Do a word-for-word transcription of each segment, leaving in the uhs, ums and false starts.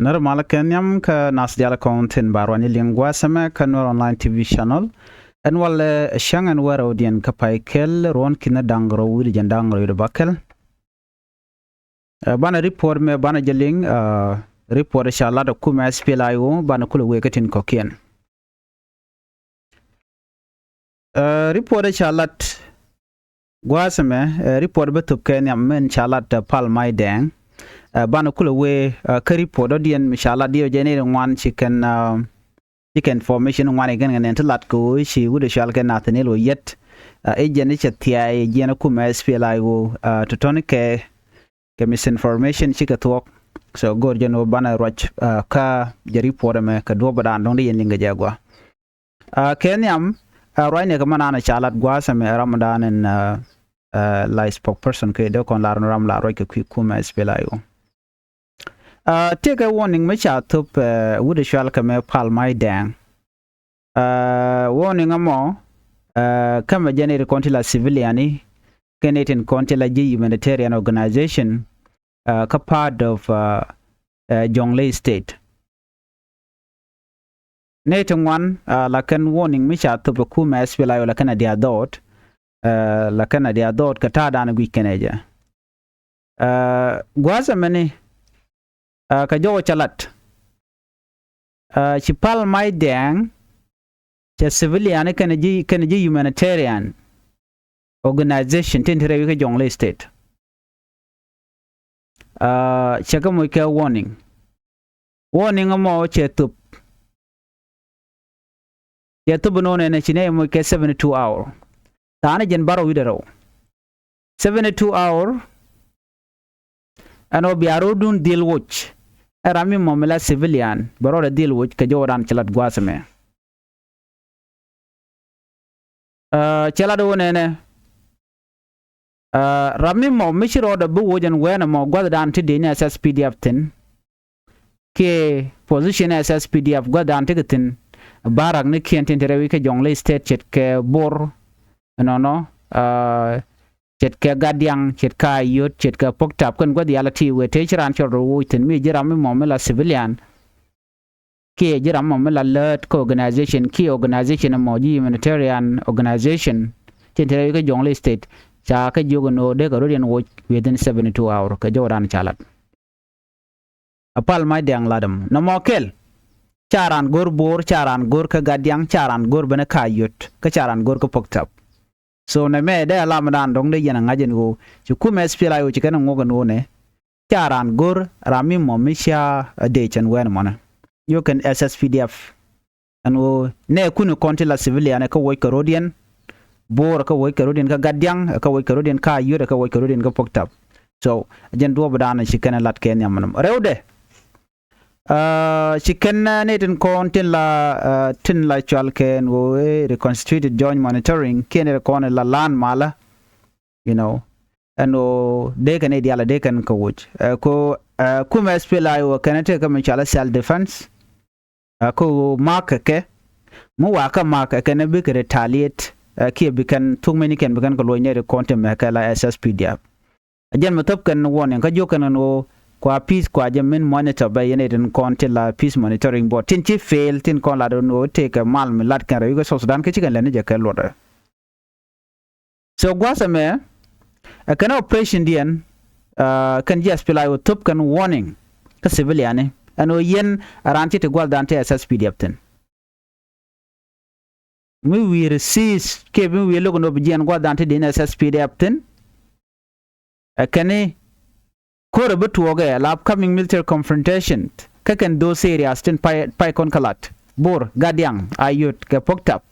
Nɛr malä kɛ nhiam kä nath diaal kɔn tin ba ruany liŋ gua̱a̱th ɛmɛ kä Nuer Online T V channel. Ɛn walɛ cäŋ ɛn wärä wä diɛn kä pay kɛl ruɔ̱n ki̱n da̱ŋ rɛw wi̱cdɛ jɛn da̱ŋ rɛw wi̱cdɛ bäkɛl. Ɛ, banɛ report mɛ banɛ jɛ liŋ, ɛ, report ca lat ɛ kumɛ S P L A I O, banɛ kulɛ wee kä tin kɔ̱kiɛn. Ɛ, report ca lat gua̱a̱th ɛmɛ, ɛ, report bä thop kɛ nhiam min ca lat, ɛ, Pal May Dɛŋ. Ɛ, banɛ kulɛ wee, ɛ, kä report dɔ̱diɛn mi ca lat diɛw jɛ ni ri ŋuan ci kɛn, ɛ, ci kɛn information ŋuan ikɛn kɛ nɛn ti lat kɛ ɣöö ci wut ɛ cual kɛ Nathaniel Oyet. Ɛ, i̱ jɛn i̱ cɛ thia̱a̱ i̱ jiɛn i̱ kumɛ S P L A I O, ɛ, tɔ̱tɔ̱ni kɛ, kɛ misinformation cikɛ thuɔ̱k. So go̱o̱r jɛn ɣöö banɛ ruac, ɛ, kä jɛ report ɛmɛ kɛ duɔ̱ɔ̱p ɛ daan dɔ̱ŋ di yɛn liŋ kɛ jɛ agua. Ɛ, kɛ nhiam, ɛ, ruacnɛ kɛ mɛ naan ɛ ca lat gua̱a̱th ɛmɛ ɛ ram dan ɛn, ɛ, ɛ, la spokesperson kɛ dee kɔn lar ni ram la ruac kɛ kui̱ kumɛ S P L A I O. Ɛ, tëëkɛ warning mi ca thop, ɛ, wut ɛ cual kɛ mɛ Pal May Dɛŋ. Ɛ, warning ɛmɔ, ɛ, kä mɛ jɛn iti kɔn ti la civilian i̱ kɛn itin kɔn ti la ji̱ humanitarian organization, ɛ, kä part of, ɛ, ɛ, Jonglei State. Nɛy ti ŋuan, ɛ, la kɛn warning mi ca thop ɛ kumɛ S P L A I O la kɛn a diaal dhɔɔt, ɛ, la kɛn a diaal dhɔɔt kɛ ta̱a̱ dan guic kɛn ɛ jɛ. Ɛ, gua̱a̱th ɛmɛni, ɛ, kɛ jɔwä ca lat. Ɛ, ci Pal May Dɛŋ, cɛ civilian kɛn ji̱, kɛn ji̱ humanitarian organization tin ti rɛy wi̱i̱ kä Jonglei State. Ɛ, cɛ kɛ moc kɛ warning. Warning ɛmɔ cɛ thop. Cɛ thop ɛnɔnɛ nɛ ci nɛ moc kɛ seventy two hour. Thaanɛ jɛn bärɔw wi̱cdɛ rɛw. Seventy two hour. Ɛn ɔ bia ro̱o̱dun dhil woc. Ɛ ram mi mɔ mi la civilian bɛ rɔɔdɛ dhil woc kɛ jɔwdan cɛ lat gua̱a̱th ɛmɛ. Ɛ, cɛ lat wä nɛnɛ. Ɛ, ram mi mɔ mi ci rɔɔdɛ bi woc ɛn wɛɛn ɛmɔ gua̱thdan ti dee ni S S P D F thi̱n. Kiɛ position S S P D F gua̱thdan ti kɛ thi̱n. Barak ni kiɛn tin ti rɛw i̱ kɛ Jonglei State ce̱tkɛ Bor. Ɛnɔnɔ, ɛ, ce̱tkɛ Gadiaŋ, ce̱tkɛ Ayot, ce̱tkɛ Pok Tap kɛn gua̱th yalɛ ti wee tëë ci raan cɔr rɔ woc thi̱n mi ji̱ ram mi mɔ mi la civilian. Kiɛ ji̱ ram mɔ mi la läät kä organization kiɛ organization mɔ ji̱ humanitarian organization. Tin ti rɛw i̱ kɛ Jonglei State ca kɛ jiök ɛn ɣöö dee kɛ rɔ̱diɛn woc within seventy two hour kɛ jɔwdan ca lat. Ɛ Pal May Dɛŋ lat ɛmɔ nɔmɔ kɛl. Ca raan go̱r Bor, ca raan go̱r kä Gadiaŋ, ca raan go̱r ben kä Ayot, kä ca raan go̱r kä Pok Tap. So nɛmɛ dee alam dan dɔ̱ŋ dee yɛn a ŋa̱c ɛn ɣöö ci kumɛ S P L A I O ci kɛn a ŋuɔk ɛn ɣöö nɛ ca raan go̱r ram mi mɔ mi ca a dec ɛn wɛɛn mɔnɛ. Yio̱k kɛn S S P D F. Ɛn ɣöö nɛ kuni kɔn ti la civilian ɛ kä woc kɛ rɔ̱diɛn. Bor ɛ kä woc kɛ rɔ̱diɛn kä Gadiaŋ, ɛ kä woc kɛ rɔ̱diɛn kä Ayot, ɛ kä woc kɛ rɔ̱diɛn kä Pok Tap. So jɛn duɔ̱ɔ̱p dan ci kɛn ɛ lat kɛ nhiam ɛnɔm rɛwdɛ. Ɛ, ci kɛn, ɛ, ni tin kɔn tin la, ɛ, tin la cual kɛ ɛn ɣöö, ɛ, reconstituted joint monitoring kiɛn ɛ kɔn la lan malä. You know, ɛn ɣöö dee kɛn i̱ diaal dee kɛn kɛ woc. Ɛ, ko, ɛ, kumɛ S P L A I O kɛn tekɛ mi cual self defense. Ɛ, ko mak kɛ kɛ mi wakä mak kɛ kɛn bikɛ retaliate, ɛ, kiɛ bi kɛn thuk mɛni kɛn bi kɛn kɛ luɔc nɛy ti kɔn ti mɛ kɛ la S S P D F. Ɛ jɛn mi thop kɛn warning kä jiök kɛn ɛn ɣöö kua peace kua jɛ min monitor bɛ yɛn itin kɔn ti la peace monitoring board tin ci fail tin kɔn lat ɛn ɣöö tekɛ mal mi lat kɛn rɛy kɛ South Sudan kä ci kɛn lɛni jɛ kɛ luɔtdɛ. So gua̱a̱th ɛmɛ ɛ kɛn operation diɛn, ɛ, kɛn ji̱ S P L A I O thop kɛn warning kä civilian ni ɛn ɣöö yɛn ɛ raan ci ti gua̱thdan ti S S P D F thi̱n. Mi wi̱i̱ resist kiɛ mi wi̱i̱ lo̱k ɛn ɣöö bi jiɛn gua̱thdan ti di̱n S S P D F thi̱n. Ɛ kɛn i̱ ko̱rɛ bi tuɔɔkɛ la upcoming military confrontation kä kɛn those areas tin pay, pay kɔn kä lat Bor, Gadiaŋ, Ayot kɛ Pok Tap.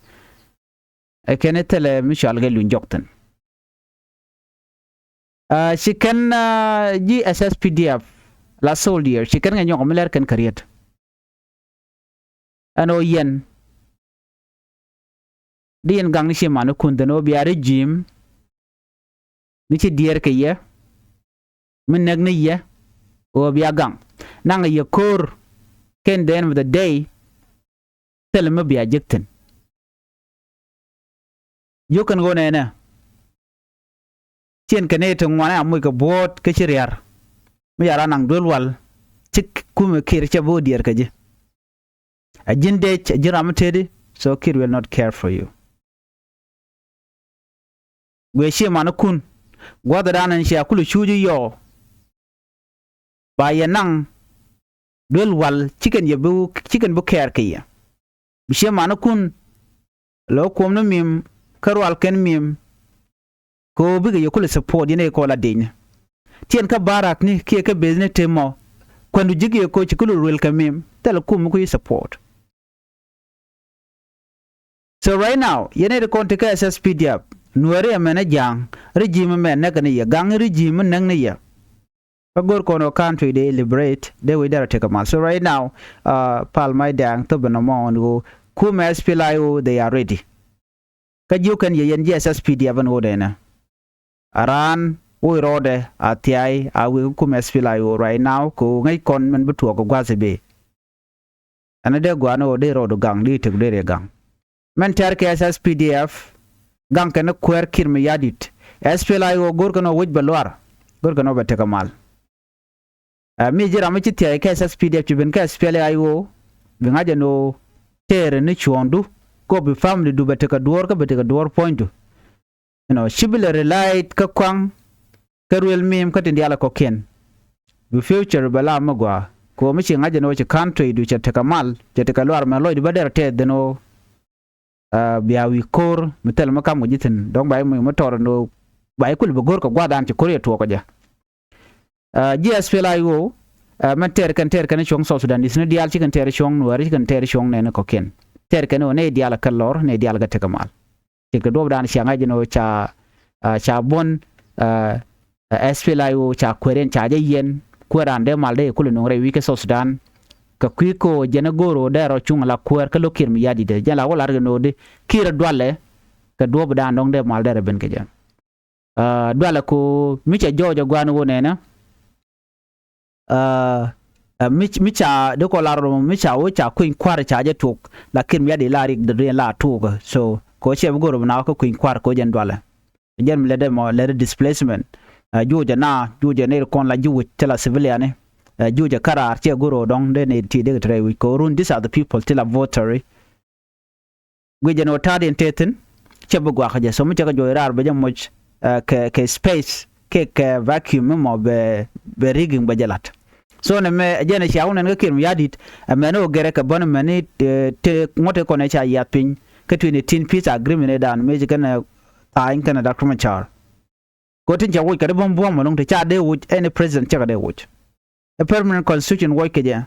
Ɛ kɛn i̱ thilɛ mi cual kɛ luny jɔk thi̱n. Ɛ, ci kɛn, ɛ, ji̱ S S P D F la soldier ci kɛn kɛ nyɔk mi lɛr kɛn kä riet. Ɛn ɣöö yɛn di yɛn gaŋ ni ci man ni kun thi̱n ɣöö bia regime mi ci diɛɛr kɛ yɛ mi näk ni yɛ ɣöö bia gaŋ naŋ yɛ ko̱r kɛn the end of the day. Thilɛ mi bia jek thi̱n. Yio̱k kɛn ɣöö nɛnɛ ciɛn kɛ nɛy ti ŋuan ɛ a moc kɛ buɔ̱ɔ̱t kä ci ria̱r. Mi ca raan naŋ duel wal cik kumɛ Kiir cɛ bi wä diɛɛr kɛ ji̱. Ɛ ji̱n dec, ɛ ji̱n ram mi tëëdi, so Kiir will not care for you. Guiɛ ciɛ manikun gua̱thdan ɛn cia kulɛ cuuc i̱ yɔɔ. Ba yɛ naŋ duel wal cikɛn yɛ bi, cikɛn bi kɛɛr kɛ yɛ. Bi ciɛ manikun lɔ kuɔm ni mim kä rual kɛn mim. Kɛ ɣöö bikɛ yɛ kulɛ support yɛn ɛ kɔl a diecni. Tiɛn kä barak ni kiɛ kä beth ni te mɔ kuɛndu ji̱k yɛ koci kulɛ ruel kɛ mim thilɛ kum mi ku yi support. So right now yɛn ɛ ri kɔn ti kä S S P D F, Nuɛri ɛmɛn ɛ ja̱a̱ŋ, regime ɛmɛn näk ni yɛ, gaŋ regime näk ni yɛ. Kä go̱r kɔn ɔ country dee liberate, dee wec dee rɔ tekɛ mal. So right now, uh, pal mac da̱a̱ŋ thop ɛn ɔmɔ ɣän ɣöö kumɛ S P L I O, they are ready. Kä ji̱ wä kɛn yɛ yɛn ji̱ S S P D F ɛn ɣöö dee nɛ a raan wä i̱ rɔɔdɛ a thia̱a̱y a wek kum S P L I O right now kɛ ɣöö ŋäc kɔn min bi tuɔɔk kɛ gua̱a̱th i̱ bëë. Ɛn dee gua̱a̱n ɣöö dee rɔɔdu gaŋ, dee tek dee rɛ gaŋ. Mɛn tɛ̈r kɛ S S P D F gaŋ kɛn kuäär Kiir Mayardit. S P L I O go̱r kɛn ɣöö wec bɛ luar, go̱r kɛn ɣöö bɛ tekɛ mal. Ɛ mi ji̱ ram mi ci thia̱a̱c kɛ S S P D F ci ben kɛ S P L I O, bi ŋa̱c ɛn ɣöö tëërɛ ni cuɔ̱ɔ̱ŋdu kɛ ɣöö bi family du bɛ tekɛ duɔ̱ɔ̱r kä bɛ tekɛ duɔ̱ɔ̱r puɔ̱nydu. You know, ci bi lɛ relied kä kɔaŋ kä ruel mim kä tin diaal ɛ kɔ̱kiɛn. Bi future bɛ la mi gɔaa kɛ ɣöö mi ci ŋa̱c ɛn ɣöö ci country du cɛ tekɛ mal, cɛ tekɛ luar mɛ lɔcdu bä derɛ tɛth ɛn ɣöö, uh, bia wi̱i̱ ko̱r mi thil mi kam kɛ ji̱ thi̱n dɔ̱ŋ ba i̱ muc mi tɔr ɛn ɣöö ba i̱ kul bi go̱r kɛ gua̱a̱th an ci ko̱r yɛ tuɔɔk kɛ jɛ. Uh, ji̱ S P L I O, uh, mɛn tɛɛr kɛn tɛɛr kɛn cuɔ̱ŋ South Sudan, is ni diaal ci kɛn tɛɛr cuɔ̱ŋ Nuɛɛri, ci kɛn tɛɛr cuɔ̱ŋ nɛɛni kɔ̱kiɛn. Tɛɛr kɛn ɣöö nɛy diaal kɛ lɔr, nɛy diaal kɛ tekɛ mal. Ce̱tkɛ duɔ̱ɔ̱pdan cia ŋa̱c ɛn ɣöö ca, ah, ca buɔ̱n, ah, S P L I O ca kueer ɛn ca jɛ yiɛn kueer an dee mal dee kulɛ nöŋ rɛy wi̱c kä South Sudan. Kɛ kui̱ kɛ ɣöö jɛn ɛ go̱o̱r ɣöö dee rɔ cuŋ ala kuäär kä lo̱k Kiir Mayardit. Jɛn la wä lar kɛ no̱o̱di Kiir ɛ dualɛ kɛ duɔ̱ɔ̱pdan dɔ̱ŋ dee mal dee rɔ ben kɛ jɛ. Ah, dualɛ kɛ ɣöö mi cɛ jɔɔc ɛ gua̱a̱n ɣöö nɛnɛ. Ah, ah, mi, mi ca dee kɔ lar rɔ mi ca wä ca kui̱ny kua̱r ca jɛ tuɔk. Lakin mi a di la rik dee riɛn la tuɔk. So kɛ ɣöö cɛ bi go̱r bi na wä kä kui̱ny kua̱r kɛ ɣöö jɛn dualɛ. Jɛn mi lɛ dee mɔ lɛ di displacement. Ah, juucɛ na juucɛ ni ri kɔn la ji̱ wi̱c ti la civilian ni. Ah, juucɛ kä raar cɛ go̱r ɣöö dɔ̱ŋ dee ni ti dee kɛ ti rɛy wi̱c kɛ ɣöö run, these are the people ti la voter. Guic jɛ ni ɣöö ta̱a̱diɛn tëë thi̱n cɛ bi guakä jɛ. So mi cɛ kɛ juɔc raar bɛ jɛ moc, eh, kɛ, kɛ space kɛ, kɛ vacuum mi mɔ bɛ, bɛ rigging bɛ jɛ la̱t. So nɛ mɛ jɛn ɛ cia wä nɛn kä Kiir Mayardit, ɛ mɛn ɣöö gɛrɛ kɛ bän mɛn ni, eh, te ŋuɔ̱t ɛ kɔn ɛ ca yiath piny kä twenty eighteen peace agreement ëëdan mëë ci kɛn ɛ tha̱a̱ny kɛn ɛ Doctor Machar. Kɛ ɣöö tin cɛ woc kɛ dee buɔ̱m buɔ̱m ɛlɔ̱ŋ ti ca dee woc, any president cɛ kɛ dee woc. Ɛ permanent constitution woc kɛ jɛ.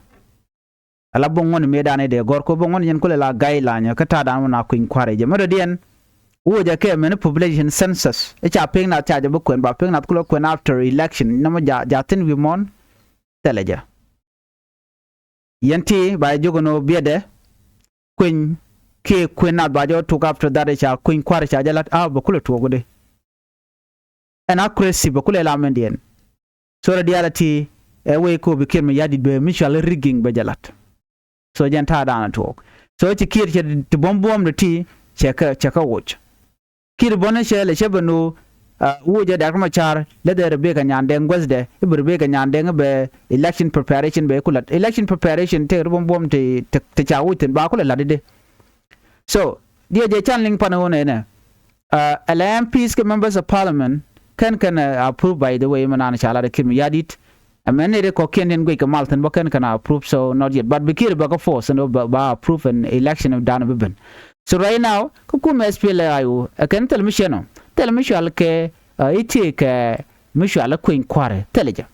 Ala buɔ̱ŋ ŋuɔ̱n mëëdan i̱ dee gɔ̱r kɛ ɣöö buɔ̱ŋ ŋuɔ̱n jɛn kulɛ la guideline kä ta̱a̱dan wä na kui̱ny kua̱r ɛ jɛ. Mɛ dɔ̱diɛn woc ɛ kɛ mɛni population census. Ɛ ca pek nath ca jɛ bi kuɛn ba pek nath kulɛ kuɛn after election. Nɔmɔ ja, ja thi̱n wi̱i̱ muɔ̱ɔ̱n thilɛ jɛ. Yɛn ti ba jɛ jiök ɛn ɣöö biɛtdɛ kueny kiɛ kuën nath ba jɛ wä tuk after that ca kui̱ny kua̱r ca jɛ la̱t a bɛ kulɛ tuɔɔk wä di. Ɛn accuracy bɛ kulɛ la mɛndiɛn. So rɛ diaal a ti ɛ wee ko̱o̱p i̱ Kiir Mayardit bɛ mutual rigging bɛ jɛ la̱t. So jɛn ta̱a̱ da̱a̱n a tuɔɔk. So ci Kiir cɛ ti buɔ̱m buɔ̱m ti ti cɛ kä, cɛ kä woc. Kiir bɔ̱n cɛ lɛ cɛ bɛ nu, ah, woc ɛ Doctor Machar lɛ dee Rebecca Nyandeng guäthdɛ i̱ bi Rebecca Nyandeng i̱ bɛ election preparation bɛ ku la̱t. Election preparation tëë ri buɔ̱m buɔ̱m ti, ti, ti ca woc thi̱n ba kulɛ la̱t i̱di. So diɛ jɛ can liŋ pan ɣöö nɛnɛ, ah, ala M Ps kɛ members of parliament kɛn kɛn, ah, approve by the way mɛ naan ca lat ɛ Kiir Mayardit. Ɛmɛn ni ri kɔ̱kiɛn tin guic kɛ mal thi̱n bä kɛn kɛn approve, so not yet. But bi Kiir bɛ kɛ force ni ba, ba approve an election dan bi ben. So right now kä kumɛ S P L A I O ɛ kɛn thil mi cɛ nɔ, thil mi cual kɛ, ah, i̱ ti kɛ mi cual i̱ kui̱ny kua̱rɛ thil jɛ.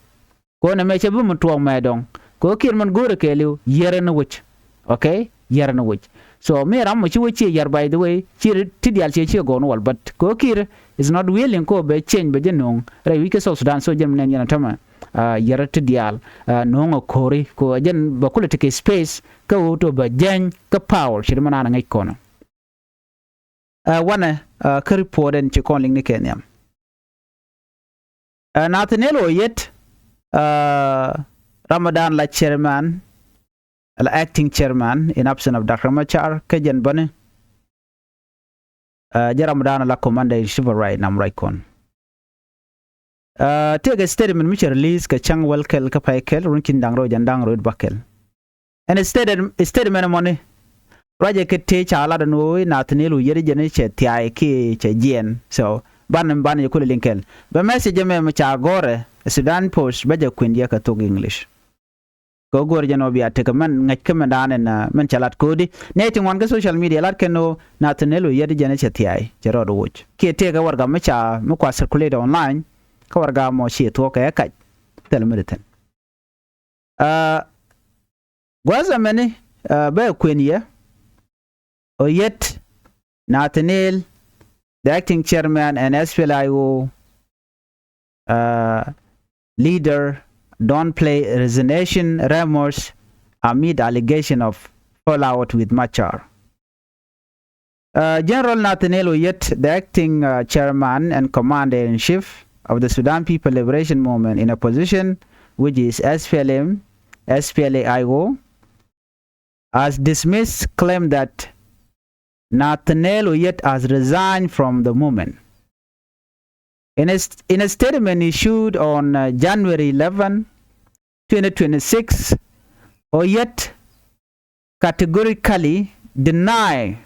Kɛ ɣöö nɛmɛ cɛ bi mi tuɔɔk mɛ dɔ̱ŋ. Kɛ ɣöö Kiir min go̱o̱rɛ kɛɛliw yɛrɛ ni wec. Okay? Yɛrɛ ni wec. So mi ram mɔ ci wec ciɛ yɛr, by the way, ci ti diaal ciɛ ciɛ gɔɔn wal, but kɛ ɣöö Kiir is not willing kɛ ɣöö bɛ change bɛ jɛ no̱o̱ŋ rɛy wi̱c kä South Sudan. So jɛn mi nɛn yɛn a tämɛ, ah, yɛrɛ ti diaal, ah, no̱o̱ŋ a ko̱ri kɛ ɣöö jɛn bɛ kulɛ tekɛ space kä ɣöö tɔ bɛ jɛny kä power ci ti mi naan a ŋäc kɔnɔ. Ah, wanɛ, ah, kä report ɛn ci kɔn liŋ ni kɛ nhiam. Ah, Nathaniel Oyet, ah, Ramadan la chairman, la acting chairman in absence of Doctor Machar, kä jɛn bäni, ah, jɛ Ramadan la commander in chief right nam right kɔn. Tëëkɛ statement mi cɛ release kɛ cäŋ wäl kɛl kä pay kɛl run cin da̱ŋ rɛw jiɛn da̱ŋ rɛw bäkɛl. Ɛn statement, statement ɛmɔni ruacɛ kɛ tëë ca lat ɛn ɣöö i̱ Nathaniel Oyet jɛn i̱ cɛ thia̱a̱y kiɛ cɛ jiɛɛn. So banɛ, banɛ jɛ kulɛ liŋ kɛl. Bɛ message ɛmɛ mi ca gɔ̱rɛ Sudan Post bä jɛ kuën yɛ kɛ thok English. Kɛ go̱o̱r jɛn ɔ bia tekɛ mɛn ŋäc kä mɛn da̱a̱n ɛn mɛn cɛ lat ko̱di nɛy ti ŋuan kä social media lat kɛn ɔ Nathaniel Oyet jɛn cɛ thia̱a̱y cɛ rɔɔd woc kiɛ tëëkɛ warɛga mi ca mi kua circulate online. Kä warɛga mɔ ciɛ thuɔ̱k kɛ kac thil mi ri thi̱n. Gua̱a̱th ɛmɛni bɛ kuën yɛ Oyet Nathaniel, the acting chairman and S P L A I O leader, downplay resignation rumors amid allegation of fallout with Machar. General Nathaniel Oyet, the acting chairman and commander in chief of the Sudan People Liberation Movement in opposition, which is S P L M, S P L A I O, has dismissed claim that Nathaniel Oyet has resigned from the movement. In a, in a statement issued on January eleven, twenty twenty-six, Oyet categorically denied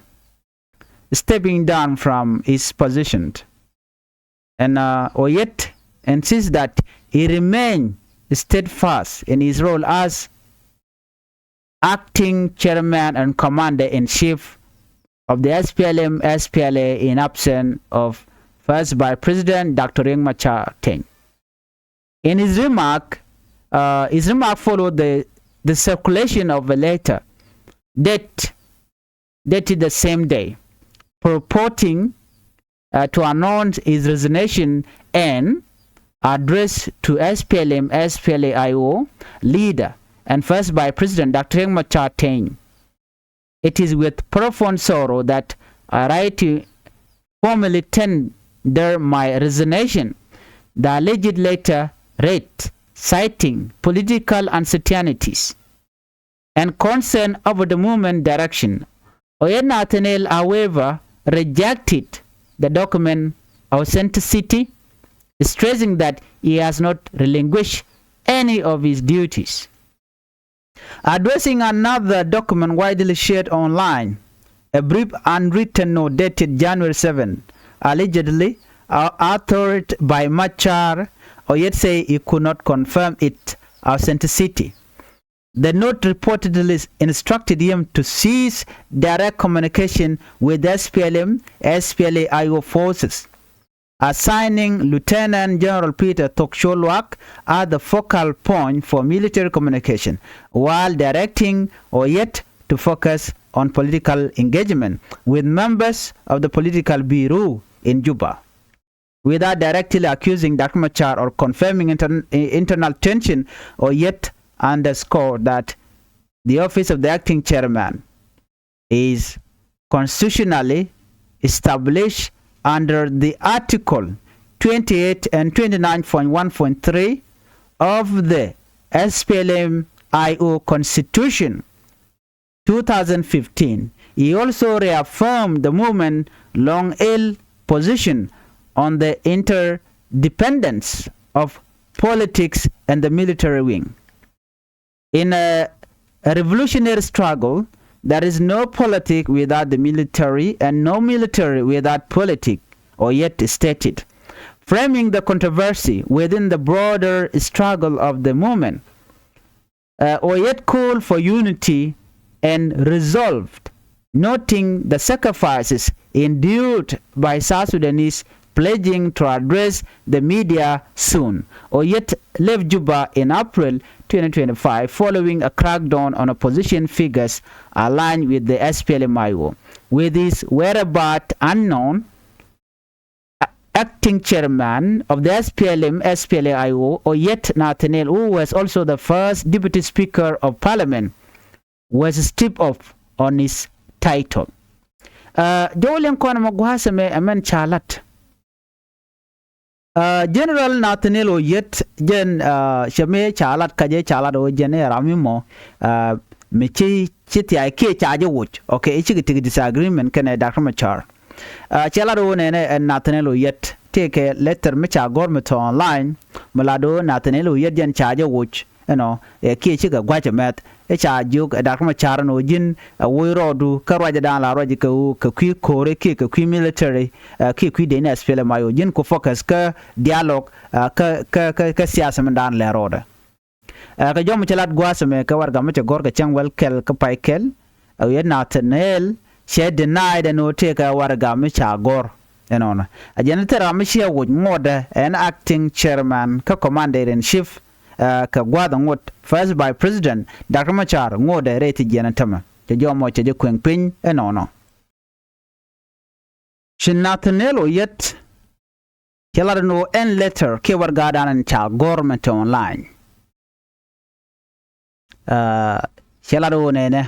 stepping down from his position. And Oyet insists that he remained steadfast in his role as acting chairman and commander in chief of the S P L M S P L A in absence of First Vice President Doctor Riek Machar Teny. In his remark, uh, his remark followed the, the circulation of a letter that dated the same day, purporting uh, to announce his resignation and address to S P L M S P L A I O leader and First Vice President Doctor Riek Machar Teny. It is with profound sorrow that I write to formally tender my resignation, the alleged letter read, citing political uncertainties and concern over the movement direction. Oyet Nathaniel, however, rejected the document authenticity, stressing that he has not relinquished any of his duties. Addressing another document widely shared online, a brief unwritten note dated January seven, allegedly uh, authored by Machar, Oyet say he could not confirm its authenticity. The note reportedly instructed him to cease direct communication with S P L M, S P L A I O forces, assigning Lieutenant General Peter Thok Chol Luak as the focal point for military communication, while directing Oyet to focus on political engagement with members of the political bureau in Juba. Without directly accusing Doctor Machar or confirming inter- internal tension, Oyet underscored that the office of the acting chairman is constitutionally established under the Article twenty-eight and twenty-nine point one point three of the S P L M I O Constitution two thousand fifteen. He also reaffirmed the movement long-held position on the interdependence of politics and the military wing. In a, a revolutionary struggle, there is no politic without the military and no military without politic, Oyet stated, framing the controversy within the broader struggle of the movement. Uh, Oyet called for unity and resolve, noting the sacrifices endured by South Sudanese pledging to address the media soon. Oyet left Juba in April twenty twenty-five following a crackdown on opposition figures aligned with the S P L M I O, with his whereabouts unknown. Acting chairman of the S P L M S P L A I O, Oyet Nathaniel, who was also the first deputy speaker of parliament, was stripped of on his title. Uh, jɔwliɛn kɔn mɔ gua̱a̱sɛ mɛ ɛmɛn ca lat. Uh, General Nathaniel Oyet jɛn uh, cɛ mɛ ca lat ka jɛ ca lat ɔ jɛn ɛ ram mi mɔ uh, mi ci ci thiay kiɛ ca jɛ woc. Okay, i̱ cikɛ tik disagreement kɛnɛ Doctor Machar. Uh, cɛ lat ɔ nɛnɛ ɛ Nathaniel Oyet tëëkɛ letter mi ca gɔ̱r mi tɔ̱ online, mi lat ɣöö Nathaniel Oyet jɛn ca jɛ woc ɛnɔ ɛ kiɛ cikɛ gua̱c ɛmɛth. Ɛ ca jiök ɛ Dak Macar ɛn ɣöö ji̱n ɛ woc rɔɔdu kä ruacdan la ruac kɛ ɣöö kɛ kui̱ ko̱o̱ri kiɛ kɛ kui̱ military, ɛ kiɛ kui̱ dec ni SPLM-IO, ji̱n ku focus kä dialogue, ɛ kä kä kä kä siasa mindan lɛ rɔɔdɛ. Ɛ kɛ jɔm mi cɛ lat gua̱a̱th ɛmɛ kɛ warɛga mi cɛ gɔ̱r kɛ cäŋ wäl kɛl kä pay kɛl, ɛ wi̱i̱ Nathaniel cɛ deny ɛn ɣöö tëëkɛ warɛga mi ca gɔ̱r ɛnɔnɔ. Ɛ jɛn thil ram mi ciɛ woc ŋotdɛ ɛn acting chairman kä commander in chief, ɛ kɛ gua̱a̱th ŋot first vice president Dak Macar ŋotdɛ rɛy ti jiɛn ɛn tämɛ. Cɛ jɔm mɔ cɛ jɛ kueŋ piny ɛnɔnɔ. Ci Nathaniel Oyet cɛ lat ɛn ɣöö ɛn letter kiɛ warɛgadan ɛn ca gɔ̱r mɛ te online. Ɛ cɛ lat ɣöö nɛnɛ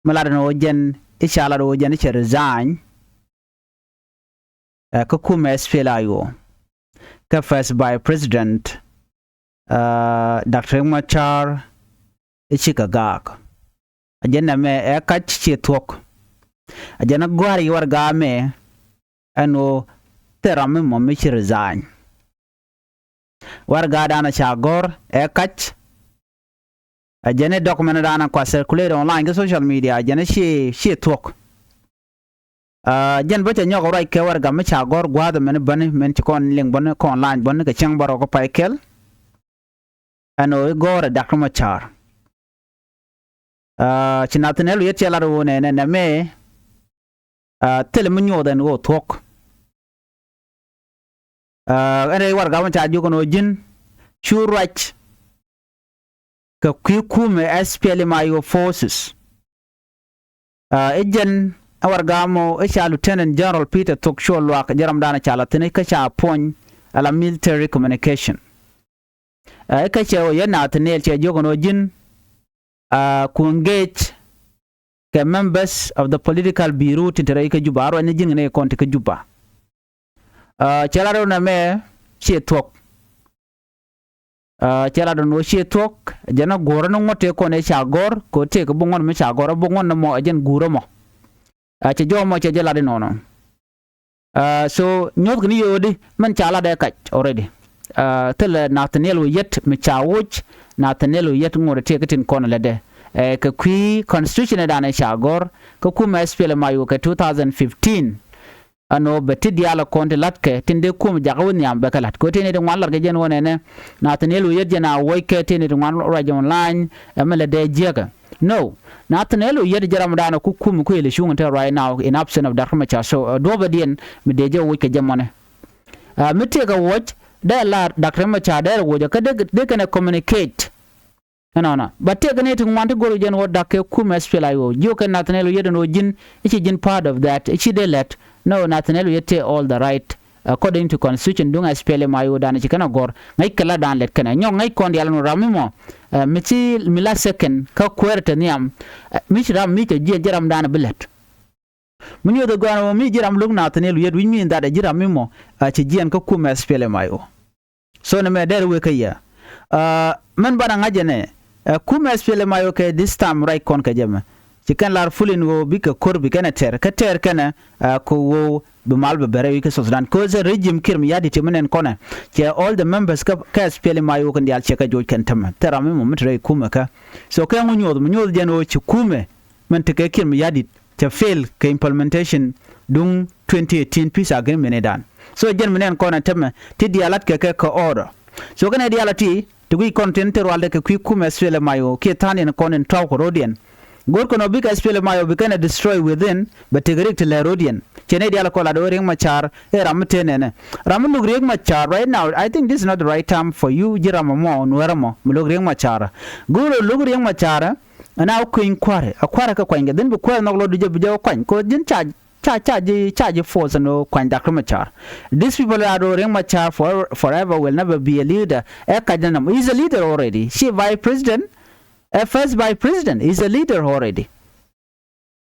mi lat ɛn ɣöö jɛn i̱ ca lat ɣöö jɛn i̱ cɛ resign, ɛ kä kumɛ SPLM-IO kä first vice president, ɛ Dak Macar i̱ cikɛ gaak. Ɛ jɛn nɛmɛ ɛ kac ciɛ thuɔ̱k. Ɛ jɛn ɛ gɔ̱a̱r i̱ warɛga mɛ ɛn ɣöö thil ram mi mɔ mi ci resign. Warɛgadan ɛ ca gɔ̱r ɛ kac. Ɛ jɛn i̱ document dan ɛ kua circulate online kä social media, ɛ jɛn i̱ ciɛ ciɛ thuɔ̱k. Ɛ jɛn bä cɛ nyɔk ruac kɛ warɛga mi ca gɔ̱r gua̱a̱th ɛmɛn bäni min ci kɔn liŋ bäni kɔn online bäni kɛ cäŋ bärɔw kä pay kɛl. Ɛn ɣöö i̱ gɔ̱r ɛ Dak Macar. Ɛ ci Nathaniel Oyet cɛ lat ɣöö nɛnɛ nɛmɛ, ɛ thilɛ mi nyuɔth ɛn ɣöö thuɔ̱k. Ɛ ɛn rɛy warɛga mi ca jiök ɛn ɣöö ji̱n cu ruac kɛ kui̱ kumɛ SPLM-IO forces. Ɛ i̱ jɛn ɛ warɛga mɔ i̱ ca Lieutenant General Peter Thok Col Luak jɛ ramdan ca la thi̱n i̱ kä ca puɔ̱ny ala military communication. Ɛ i̱ kä cɛ ɣöö yɛn Nathaniel cɛ jiök ɛn ɣöö ji̱n, ɛ ku engage kɛ members of the political bureau tin te rɛy kä Juba, a ruacni ji̱n ŋi̱n ɛ kɔn ti kä Juba. Ɛ cɛ lat ɣöö nɛmɛ ciɛ thuɔ̱k. Ɛ cɛ lat ɣöö ciɛ thuɔ̱k, jɛn ɛ guɔ̱rä ni ŋuɔ̱t tëë kɔn ɛ ca gɔ̱r kɛ ɣöö tëëkɛ bi ŋuɔ̱t mi ca gɔ̱r ɛ bi ŋuɔ̱t ni mɔ ɛ jɛn guurä mɔ. Ɛ cɛ jɔw mɔ cɛ jɛ lat inɔnɔ. Ɛ so nyuɔ̱thkɛ ni yio̱o̱di mɛn ca lat ɛ kac already. Ɛ thilɛ Nathaniel Oyet mi ca woc, Nathaniel Oyet ŋot ɛ tëëkɛ tin kɔn ɛ lätdɛ. Ɛ kɛ kui̱ constitution ɛ danɛ ca gɔ̱r kä kumɛ SPLM-IO kɛ two thousand fifteen. Ɛn ɣöö bɛ ti diaal ɛ kɔn ti la̱tkɛ tin dee kum jakä wä nhiam bɛ kɛ la̱t kɛ ɣöö tëë ni ti ŋuan la̱t kɛ jɛn ɣöö nɛnɛ Nathaniel Oyet jɛn a wuɔckɛ tëë ni ti ŋuan ruac online ɛmɛ lɛ dee jiäkä. No, Nathaniel Oyet jɛ ramdan ɛ ku kum ku ilɛ cuŋ in te right now in absence of Doctor Machar. So ɛ duɔ̱pɛ diɛn mi dee jɛ wuɔc kɛ jɛ mɔnɛ. Ɛ mi tëëkɛ wuɔc dee la Doctor Machar dee rɛ wuɔc ɛ kä dee kɛn ɛ communicate. Ɛnɔnɔ ba tëëkɛ ni ti ŋuan ti go̱r jɛn ɣöö da̱k kɛ kum SPLM-IO jiökɛ Nathaniel Oyet ɛn ɣöö ji̱n i̱ ci ji̱n part of that i̱ ci dee lɛt. No, Nathaniel Oyet tëë all the right according to constitution duŋ SPLM-IO dan ci kɛn a gɔ̱r ŋäc kɛ la dan lɛt kɛn a nyɔk ŋäc kɔn diaal ɛn ɣöö ram mi mɔ, ɛ mi ci mi la second kä kuäär te nhiam, ɛ mi ci ram mi cɛ jiɛn ji̱ ram dan bi lɛt. Mi nyuɔth ɛ gɔaan ɛ mɔ mi ji̱ ram lo̱k Nathaniel Oyet, which mean that ɛ ji̱ ram mi mɔ a ci jiɛn kä kum SPLM-IO. So nɛmɛ dɛr wek kä yɛ. Ɛ mɛn banɛ ŋa̱c ɛnɛ, ɛ kum SPLM-IO kɛ this time ruac kɔn kɛ jɛ mɛ ci kɛn lar fully ɛn ɣöö bikɛ ko̱r bi kɛn ɛ tɛr kä tɛr kɛnɛ, ɛ kɛ ɣöö bi mal bɛ bɛrɛ wi̱c kä South Sudan. Cause regime Kiir Mayardit ti mi nɛn kɔnɛ cɛ all the members kä SPLM-IO kɛn diaal cɛ kɛ joc kɛn tämɛ. Thil ram mi mɔ mi te rɛy kumɛ kä. So kɛ ŋu nyuɔth mi nyuɔth jɛn ɣöö ci kumɛ mɛn tekɛ Kiir Mayardit cɛ fail kɛ implementation duŋ twenty eighteen peace agreement idan. So jɛn mi nɛn kɔn ɛ tämɛ ti diaal lat kɛ kɛ kɛ order. So kɛnɛ diaal ati ti guic kɔn tin te rualdɛ kɛ kui̱ kumɛ SPLM-IO kiɛ tha̱a̱n in kɔn in tɔ̱w kɛ ro̱diɛn. Go̱o̱r kɛn ɔ bikɛ SPLM-IO bikɛn ɛ destroy within bɛ tekɛ rik ti lɛ ro̱diɛn. Cɛ nɛ diaal kɔn lat ɣöö Riek Machar ɛ ram mi te nɛnɛ. Ram mi lo̱k Riek Machar right now, I think this is not the right time for you ji̱ ram ɛmɔ nuɛɛr ɛmɔ mi lo̱k Riek Machar. Go̱o̱r ɣöö lo̱k Riek Machar ɛ Ɛn a wä kueny kua̱rɛ, a kua̱rɛ kɛ kuany kɛ dhin bi kuäär nhɔk lɔ di jɛ bi jɛ wä kuany. Kɛ dhin ca ca ca ji̱ ca ji̱ force ɛn ɣöö kuany Doctor Machar. These people are doing Riek Machar for, forever, will never be a leader. Ɛ kac ni nɔm. He's a leader already. Ci vice president. Ɛ first vice president. He's a leader already.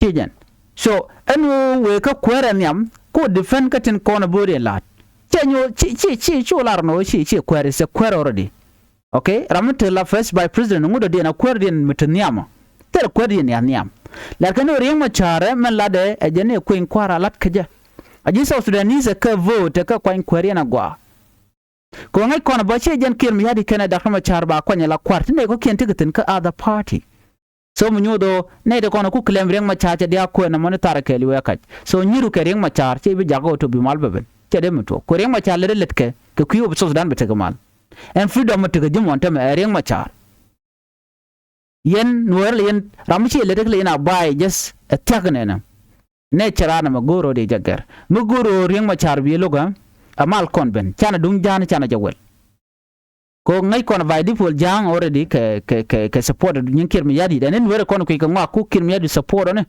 Ci jɛn. So ɛn ɣöö wëë kä kuäär ɛ nhiam ku defend kä tin kɔn ɛ bo̱o̱diɛn la̱a̱t. Cɛ nyuɔ̱th ci ci ci ci wä lar ɛn ɣöö ci ci kuäär, is a kuäär already. Okay, ram mi te la first vice president ŋut dɔ̱diɛn a kuäärdiɛn mi te nhiamä. Thilɛ kuäärdiɛn ya nhiam. Lakin ɣöö Riek Machar ɛ mɛn latdɛ ɛ jɛn i̱ kueny kua̱r a lat kä jɛ. A ji̱ South Sudanese ɛ kä vote ɛ kä kuany kuääriɛn agɔaa. Kɛ ɣöö ŋäc kɔn bä ciɛ jɛn Kiir Mayardit kɛnɛ Doctor Machar ba kuany ala kua̱r ti nɛy kɔ̱kiɛn tekɛ thi̱n kä other party. So mi nyuuth ɣöö nɛy ti kɔn ku claim Riek Machar cɛ diaak kuɛn ɛmɔ ni tharɛ kɛɛliw ɛ kac. So nyiru kɛ Riek Machar cɛ bi jakä ɣöö to bi mal bɛ ben. Cɛ dee mi tuɔɔk. Kuɛ Riek Machar lät ɛ lät kɛ, kɛ kui̱ ɣöö bi South Sudan bi tekɛ mal. Ɛn freedom mi tekɛ ji̱ muɔ̱n tämɛ ɛ Riek Machar. Yɛn Nuäär lɛ yɛn ram mi ci lɛ tek lɛ yɛn a ba̱a̱y just ɛ thia̱k nɛnɛ. Nɛ cɛ raan ɛmɛ go̱o̱r rɔ dee jɛ gɛr. Mi go̱o̱r rɔ Riek Machar bi lo̱k ɛ mal kɔn ben. Canɛ duŋ ja̱a̱n canɛ jɛ wɛl. Kɛ ɣöö ŋäc kɔn by default ja̱a̱ŋ already kɛ, kɛ, kɛ, kɛ support nyin Kiir Mayardit. Ɛn in Nuäär kɔn kui̱ kɛ ŋɔak ku Kiir Mayardit support ɔni.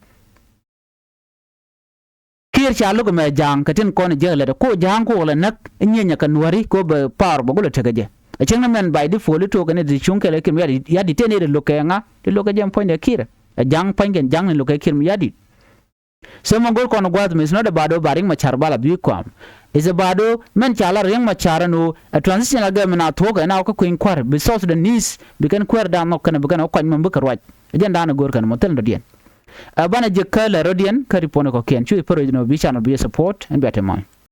Kiir ca lo̱k ɛmɛ ja̱a̱ŋ kɛ tin kɔn jiäk lɛt ko ja̱a̱ŋ ko lɛ näk nyieenyɛ kɛ Nuääri ko bɛ power bɛ gulɛ tekɛ jɛ. A cieŋ ni mɛn by default itok kɛn i̱ ti cuŋ kɛlɛ Kiir Mayardit, Mayardit tëë ni ri lo̱k kɛ ŋa ti lo̱k kɛ jɛ puɔ̱nydɛ Kiir. Ɛ ja̱a̱ŋ puɔ̱ny kɛn ja̱a̱ŋ ni lo̱k kɛ Kiir Mayardit. So mɛ go̱r kɔn gua̱a̱th mi is not about ɔ ba Riek Machar bal a bi kuam. Is about ɔ mɛn ca la Riek Machar ɛn ɣöö ɛ transitional government a thuɔ̱k ɛn a wä kä kui̱ny kua̱r bi South Sudanese bi kɛn kuäär da̱a̱n nhɔk kɛn bi kɛn ɛ wä kuany mɛn bikɛ ruac. Ɛ jɛn da̱a̱n ɛ go̱r kɛn mɔ thil dɔ̱diɛn. Ɛ banɛ ji̱ kä lɛ rɔ̱diɛn kä ri puɔ̱n ɛ kɔ̱kiɛn cu i̱ pär wec nɔ bi channel bi support ɛn bia te mɔny.